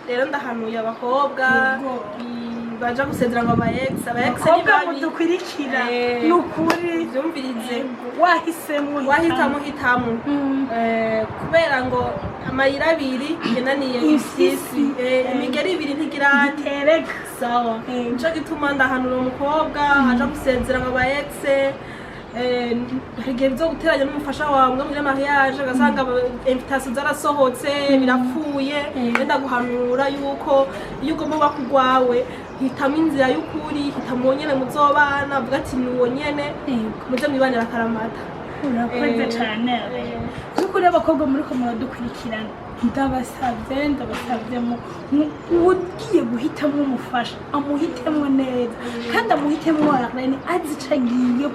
Rero ndahanuye abakobwa baja gusezera ngo aba ex, aba ex ni Abakobwa babi. mudukurikira, ni ukuri, Vyumvirize. Wahisemo. Wahitamo, hitamo. Kubera ngo amayira abiri yananiye impyisi. Impyisi. Imigeri ibiri ntigirane. Gitereka. Sawa. Nico gituma ndahanura umukobwa aja gusezera ngo aba ex, hari igihe bizoguteranya n'umufasha wawe ngo muri mariage, ugasanga invitation zarasohotse, birapfuye. Rero ndaguhanura yuko iyo ugomba uba kugwawe, hitamo inzira y'ukuri, hitamo uwo nyene muzobana, avuga ati ni uwo nyene, muze mwibanira akaramata. Urakoze cyane. By'ukuri abakobwa muri ko muradukurikirana, ndabasabye, ndabasabye, ugiye guhitamo umufasha amuhitemo neza, kandi amuhitemo Arlene azi ico agiye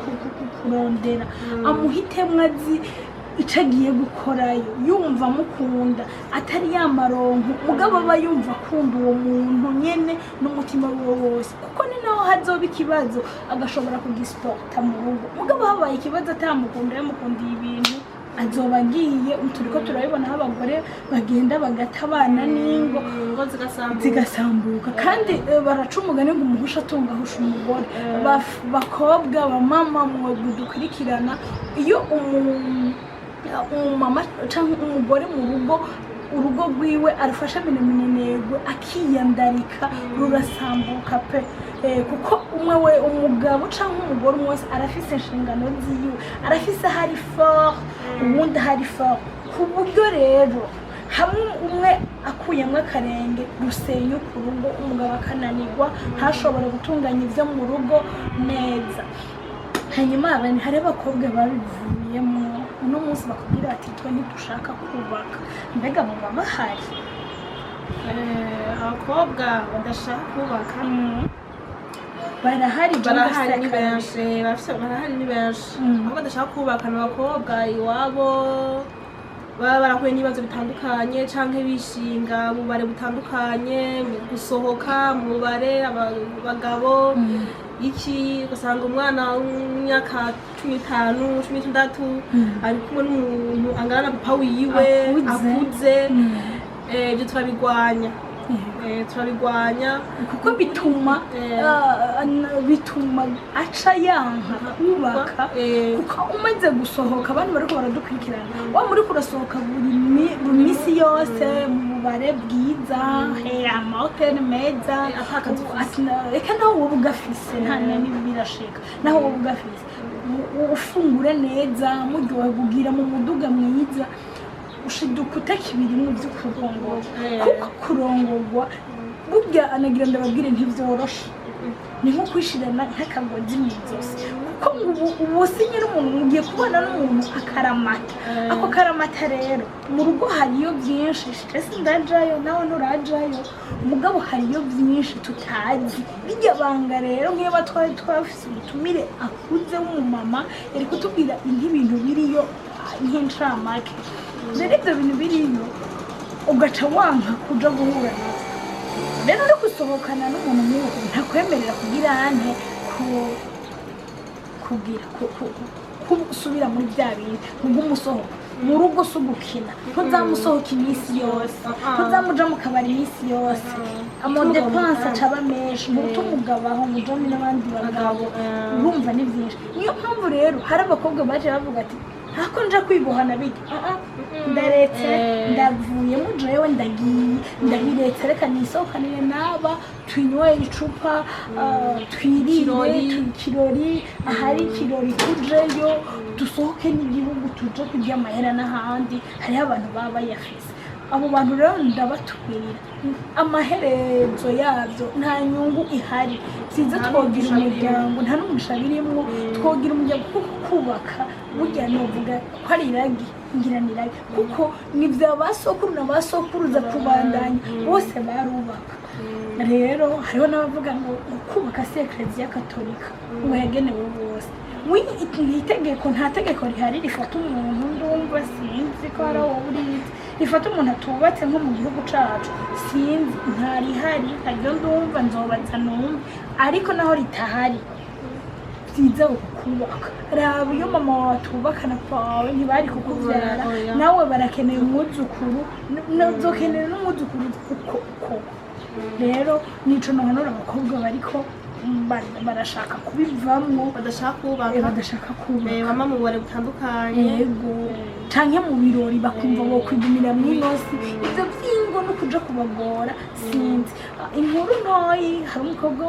kurondera, amuhitemo azi ico agiye gukorayo, yumva amukunda, atari ya maronko, mugabo aba yumva akunda uwo muntu nyene n'umutima wiwe wose, kuko ni naho hazoba ikibazo agashobora kugisupporta mu rugo. Mugabo habaye ikibazo atamukunda, yamukundiye ibintu, azoba agiye. Turiko turabibona aho abagore bagenda bagata abana n'ingo Ingo zigasambuka. Zigasambuka. Kandi baraca umugani ngo umuhusha atunga ahusha umugore. Bakobwa, bamama mwe dukurikirana, iyo umumama cyangwa umugore mu rugo, urugo rwiwe arufasha minenegwe, akiyandarika, rurasambuka pe. Kuko umwe we, umugabo cyangwa umugore, umwe wese arafise inshingano ziwe, arafise ahari fort, uwundi ahari fort, ku buryo rero hamwe umwe akuyemo akarenge rusenyuka urugo, umugabo akananirwa, ntashobore gutunganya ibyo mu rugo neza. Hanyuma abantu, hari abakobwa babivuyemo, uno munsi bakubwira bati twe ntidushaka kubaka. Mbega baba bahari? Abakobwa badashaka kubaka Barahari. Barahari, ni benshi. Barahari, ni benshi. Aho badashaka kubaka ni abakobwa iwabo baba barahuye n'ibibazo bitandukanye, canke bishinga mu bubare butandukanye, mu gusohoka mu bubare, abagabo iki, ugasanga umwana w'imyaka 15, 16 ari kumwe n'umuntu angana na papa wiwe. Akuze. Akuze. Ibyo turabigwanya. Turabigwanya. Kuko bituma bituma aca yanka kubaka. Kuko umaze gusohoka, abantu bariko baradukurikirana, wa muri kurasohoka buri minsi yose mu bubare bwiza, amahoteli meza, Ata kazi ufise. Reka naho wowe ugafise, nta birashika naho wowe ugafise, ufungure neza, muryohe, kugira mu muduga mwiza, ushiduka utakibirimwo vyo kurongorwa. Kuko kurongorwa burya, anagira ndababwire, ntivyoroshe, ni nko kwishirana nk'akagozi mu izosi, kuko ubu si nyine umuntu mugiye kubana n'umuntu akaramata. Ako karamata rero, mu rugo hariyo byinshi, stress, ndajayo nawe nturajayo, umugabo hariyo byinshi tutazi bijya banga. Rero nk'iyo batwari twafise umutumire akuze w'umumama, yari kutubwira nk'ibintu biriyo, nk'incamake. Rero ibyo bintu biriyo, ugaca wanka kuja guhura navyo. Rero uri gusohokana n'umuntu nk'uwo ntakwemerera kugira ante, ku kugira gusubira muri bya bintu ubwo umusohoka mu rugo. Si ugukina, ntuzamusohoka iminsi yose, ntuzamuja mu kabari iminsi yose, amadépenses acaba menshi, ntuta umugabo aho mujane n'abandi bagabo. Urumva ni byinshi. Niyo mpamvu rero hari abakobwa baje bavuga ati ntako nja kwibohana bijya. Ah, ah, ndaretse, ndavuyemo jewe, ndagiye, ndabiretse, reka nisohokanire n'aba, twinywere icupa, twirire. Ikirori. Ikirori, ahari ikirori tujeyo, dusohoke n'igihugu, tuje kurya amahera n'ahandi hariho abantu baba bayafise. Abo bantu rero ndabatumirira, amaherezo yabyo nta nyungu ihari. Byiza Nta twogira n'umugisha umuryango, nta n'umugisha birimwo. Twogira umuryango, kuko kubaka burya novuga ko ari iragi, ngira ni iragi, kuko ni bya ba sokuru na ba sokuruza kubandanya, bose barubaka. Rero hariho n'abavuga ngo kubaka si Ekereziya Katolika ngo yagenewe bose. Itegeko, nta tegeko rihari rifata umuntu, ndumva sinzi ko hari aho urizi rifata umuntu atubatse nko mu gihugu cacu, sinzi, ntarihari, ntaryo ndumva, nzobaza numve. Ariko naho ritahari, Vyiza kubaka. Raba, iyo mama wawe atubaka na papa wawe, ntibari kukuvyara. Oya. Nawe barakeneye umwuzukuru, uzokenera n'umwuzukuru uko uko. Rero nico nohanura abakobwa bariko barashaka kubivamwo, badashaka kubaka, badashaka kubaka, bama mu bubare butandukanye. Yego, canke mu birori, bakumva bokwigumira mw'inosi, ivyo vy'ingo no kuja kubagora, sinzi. Inkuru ntoyi, hari umukobwa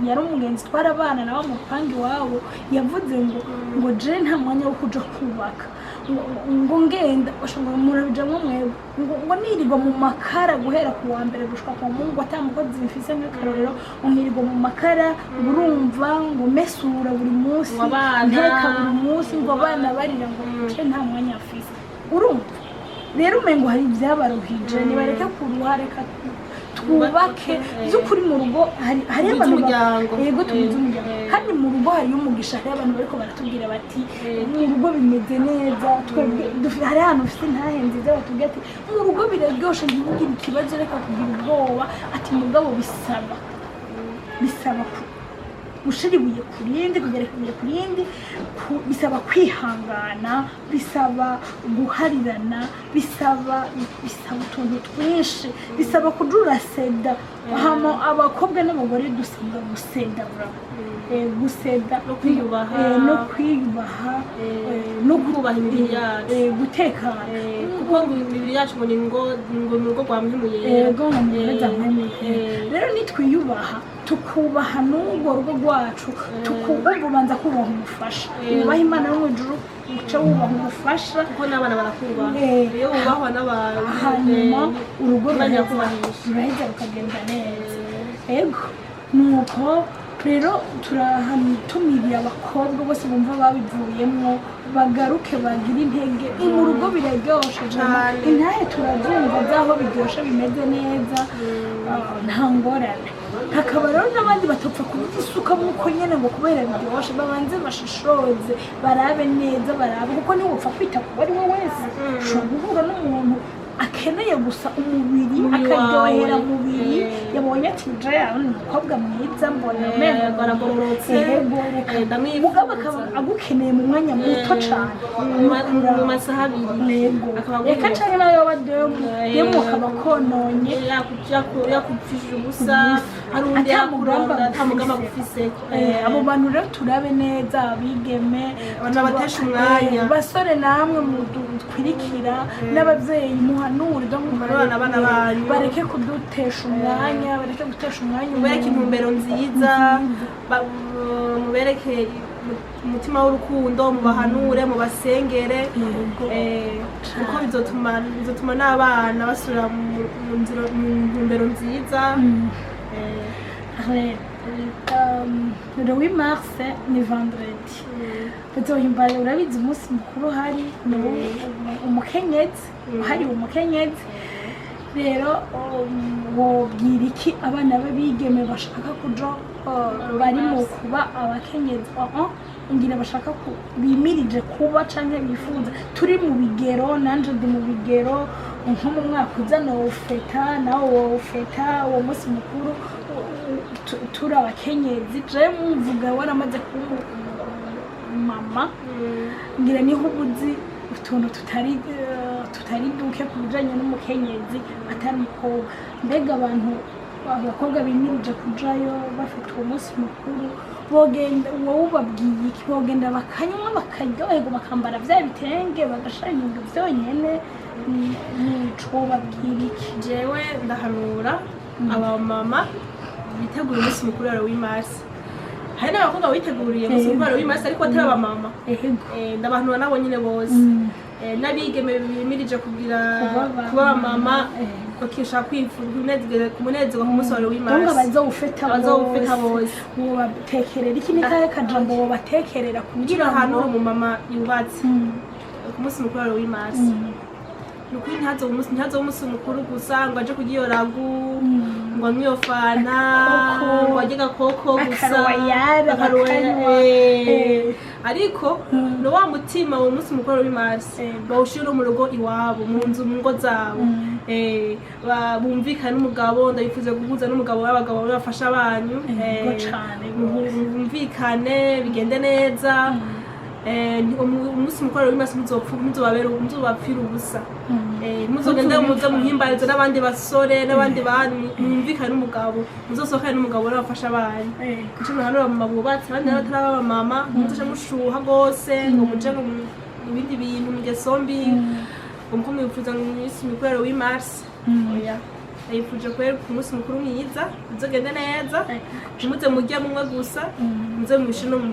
yari umugenzi, twarabana nawe mu rupangu iwabo, yavuze ngo je nta mwanya wo kuja kubaka, ngo ngenda osha, ngo murabijamwo mwebwe, ngo nirirwa mu makara guhera ku wa mbere gushika ku wa Mungu, ata mukozi mfise, nk'akarorero, ngo nkirirwa mu makara, ngo urumva ngo mesura buri munsi, Ngo abana. nteka buri munsi, ngo abana barira, ngo je nta mwanya mfise. Urumva rero umengo hari ibyabaruhije. Nibareke kuruha, reka twubake. By'ukuri mu rugo hari Tugize abantu umuryango. Yego, tugize umuryango. Kandi mu rugo hariyo umugisha. Hariyo abantu bariko baratubwira bati mu rugo bimeze neza, twebwe hari ahantu ufite intahe nziza, batubwira ati mu rugo biraryoshe, ntimugire ikibazo, reka kugira ubwoba. Ati mugabo bisaba gushira ibuye ku rindi, kugereka ibuye ku rindi, bisaba kwihangana, bisaba guharirana, bisaba utuntu twinshi, bisaba kujura seda. Hama abakobwa n'abagore dusabwa guseda bra, guseda. No kwiyubaha. No kwiyubaha, no kubaha imibiri yacu. Gutekana. Kuko ngo imibiri yacu ngo ni ngo ni urugo rwa Mpwemu Yera. Yego, ngo mukomeze Mpwemu Yera. Rero nitwiyubaha, tukubaha n'urwo rugo rwacu, tukumva ubanza kubaha umufasha, wubaha Imana yo mu ijuru, uca wubaha umufasha. Kuko n'abana barakubaha iyo wubahwa n'abantu. Hanyuma urugo Imana ruraheza irakubahisha. Ruraheza rukagenda neza. Ego, nuko rero turahatumiriye abakobwa bose bumva babivuyemwo bagaruke, bagire intege. Mu rugo biraryoshe Cane. Intahe turazumva z'aho biryoshe, bimeze neza, nta ngorane. Hakaba rero n'abandi batopfa kubyisukamo uko nyene ngo kubera biryoshe. Babanze bashishoze, barabe neza, barabe, kuko ntiwopfa kwita ku uwo ari we wese. Ushobora guhura n'umuntu akeneye gusa umubiri, Umubiri akaryohera wawe. umubiri, yabonye ati jewe ni umukobwa mwiza, mbona umengo baragororotse. Yego, reka. Ndamwifuza. Mugabo akaba agukeneye mu mwanya muto cane. Mu masaha 2. Yego. Akaba reka canke nawe yoba demu, demu akaba kononye, yakupfishije ubusa, hari undi ata mugamba yakuronda ata mugamba agufise. agufiseko. Abo bantu rero turabe neza, abigeme, Abantu babatesha umwanya. Basore namwe mudukwirikira, n'abavyeyi muhanure, donc Muhanure abana banyu. Bareke kudutesha umwanya, bareke gutesha umwanya Mubereke umuntu. intumbero nziza, mubereke umutima w'urukundo, mubahanure, mubasengere. Yego. Kuko bizotuma n'abana basubira mu ntumbero nziza. Rero le 8 mars ni vendredi, bazohimbaza, urabizi, umunsi mukuru hari ni umukenyezi, hari umukenyezi. Rero wobwira iki abana b'abigeme bashaka kuja, bari mu kuba abakenyezi, ngira bashaka bimirije kuba canke bifuza? Turi mu bigero, nanje ndi mu bigero, nko mu mwaka uza nowufeta, nawe wowufeta uwo munsi mukuru, turi abakenyezi. Je mvuga waramaze kuba mama, ngira niho uba uzi utuntu tutari duke ku bijanye n'umukenyezi atari umukobwa. Mbega abantu, abakobwa bimirije kujayo bafite uwo munsi mukuru, bogenda, wowe ubabwiye iki? Bogenda bakanywa, bakaryoherwa, bakambara vya bitenge, bagashanyuga vyonyene? Nico wobabwira iki? Jewe ndahanura abamama bitegura umunsi mukuru wa 8 mars. Hari n'abakobwa biteguriye umunsi mukuru wa 8 mars ariko atari abamama. Ndabahanura nabo nyine bose. N'abigeme bimirije kugira Kuba kuba abamama, bakishaka kunezerwa ku munsi wa 8 Donc mars. Abazowufeta. Abazowufeta bose. Wobatekerera iki? Ni kahe kajambo wobatekerera kugira kugira ngo ahanure umumama yubatse ku munsi mukuru wa 8 mars? Ni ukuri, ntihazobe umunsi mukuru gusa ngo aje kurya iyo ragout, ngo anywe iyo Fanta, Agakoko. ngo arye agakoko gusa. Akaroyale Akaroyale, bakanywa. Ariko ni wa mutima uwo munsi mukuru w'i mars bawushira no mu rugo iwabo, mu nzu, mu ngo zabo. Bumvikane n'umugabo. Ndabifuza guhuza n'umugabo w'abagabo bafasha banyu. Yego cane gose. Bumvikane, bigende neza. Umunsi mukuru w'i mars ntuzopfa, ntuzobapfira ubusa. Muzogende muze muhimbarize n'abandi basore n'abandi bantu, mwumvikane n'umugabo, muzosohokane n'umugabo n'abafasha banyu. Nico muhanura abamama bubatse. Abandi nabo bataraba abamama, ntimuzoce mushuha rwose ngo muje ngo mu bindi bintu, mu ngeso mbi, ngo muko mwifuza ngo iminsi mikuru w'i mars. Oya, ndayifuje kubera ku munsi mukuru mwiza muzogende neza, ntimuze murye mumwe gusa, muze mubishire no mu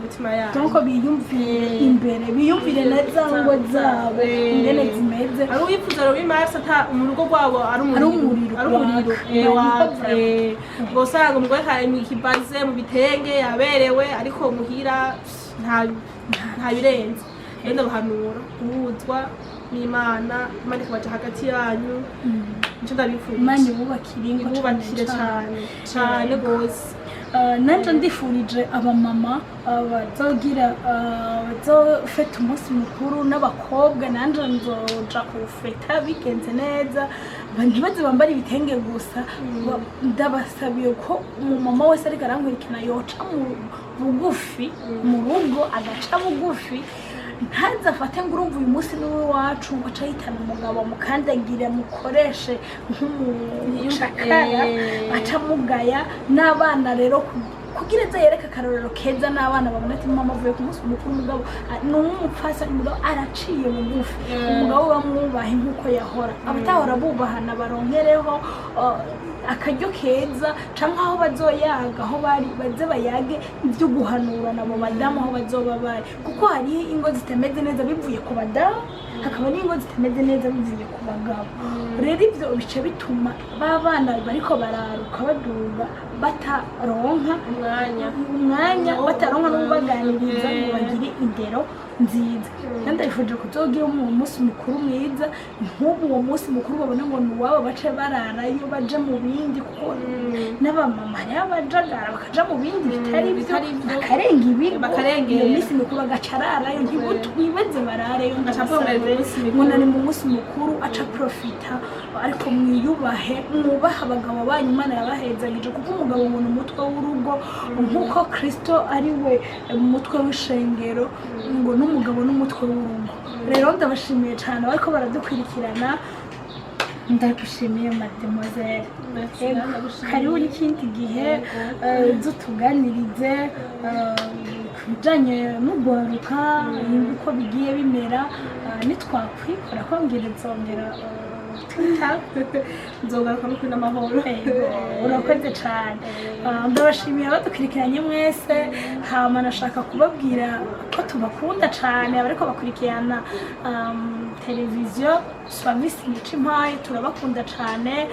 mutima yanyu. Donc biyumvire imbere, biyumvire na za ngo zabo ingene zimeze. Ari uwifuza rero w'i mars ata mu rugo rwabo ari Ari umuriro. Umuriro Ari umuriro. waka. Waka. Vraiment. Ngo usanga umugore kare mu kibaze mu bitenge yaberewe, ariko muhira nta birenze. Rero ndabahanura guhuzwa n'Imana, Imana ikabaca hagati yanyu. Nico ndabifurije. Imana ibubakire ingo. Ibubakire cyane cyane rwose. Nanje ndifurije abamama bazogira bazofeta umunsi mukuru n'abakobwa, nanje nzoja kuwufeta bigenze neza. Ntibaze bambara ibitenge gusa. Ndabasabiye ko umumama wese ariko arankurikirana yoca mu bugufi mu rugo, agaca bugufi, ntaze afate ngo urumva uyu munsi ni uw'iwacu, ngo aca yitana umugabo, mukandagire, mukoreshe nk'umucakara, aca mugaya n'abana. Rero kugira aze yereke akarorero keza n'abana, babona ati mama avuye ku munsi mukuru, umugabo ni uw'umupfasoni, umugabo araciye bugufi, umugabo bamwubahe nk'uko yahora. Abatahora bubahana baronkereho akaryo keza, canke aho bazoyaga, aho bari baze bayage ibyo guhanurana abo badamu aho bazoba bari, kuko hariho ingo zitameze neza bivuye ku badamu, hakaba n'ingo zitameze neza bivuye ku bagabo. Rero ibyo bica bituma ba bana bariko bararuka baduga bataronka umwanya. Umwanya, bataronka n'ubaganiriza ngo bagire indero nziza. Kandi ndabifuje kuzogira umunsi mukuru mwiza nk'ubu, uwo munsi mukuru babona ngo ni uwabo, bace bararayo baje mu bindi, kuko n'abamama hariho abajagara bakaja mu bindi bitari byo, Bitari byo. Bakarenga ibigo. Bakarengera. Iyo minsi mikuru bagaca ararayo, ntibeze barareyo. Agaca apfumbaye mu minsi mikuru. Ngo nari mu munsi mukuru, aca profita. Ariko mwiyubahe, mwubahe abagabo banyu, Imana yabahezagije, kuko umugabo ngo ni umutwe w'urugo, nk'uko Kristo ari we umutwe w'ishengero, ngo n'umugabo n'umutwe w'urugo. Rero ndabashimiye cyane bariko baradukurikirana. Ndagushimiye, mademoiselle. Merci. Yego, Ndagushimiye. Hariho n'ikindi gihe dutuganirize ku bijanye n'ugwaruka, uko bigiye bimera. Nitwakwikora ko ngira nzongera twita. Nzogaruka no kuri n'amahoro. Yego, urakoze cyane. Ndabashimiye abadukurikiranye mwese. Hama nashaka kubabwira ko tubakunda cyane, abariko bakurikirana televiziyo Swavisi Mico Impaye, turabakunda cyane.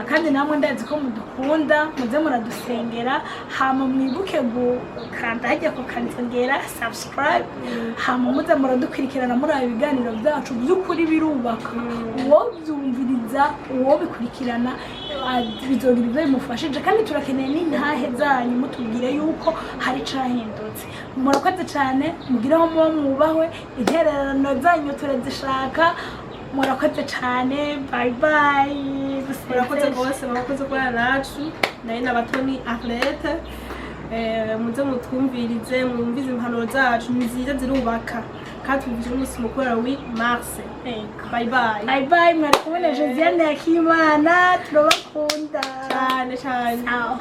Kandi namwe ndazi ko mudukunda, muze muradusengera. Hama mwibuke gukanda hajya ku kanzongera, subscribe, hama muze muradukurikirana muri aba biganiro byacu. By'ukuri birubaka, uwo byumviriza, uwo bikurikirana, bizogira ibyo bimufashije. Kandi turakeneye n'intahe zanyu, mutubwire yuko hari icahindutse. Murakoze cyane, mugire aho muba mwubahwe. Intererano zanyu turazishaka. Murakoze cyane, bye bye. Murakoze rwose, murakoze kubana nacu. Nayo na Batoni Arlette. Muze mutwumvirize, mwumvize impanuro zacu, ni nziza, zirubaka, kandi tubifuje n'umunsi mukuru wa 8 mars. Bye bye. Bye bye. Mwari kumwe na Josiane Yakimana, turabakunda cyane cyane. Ciao.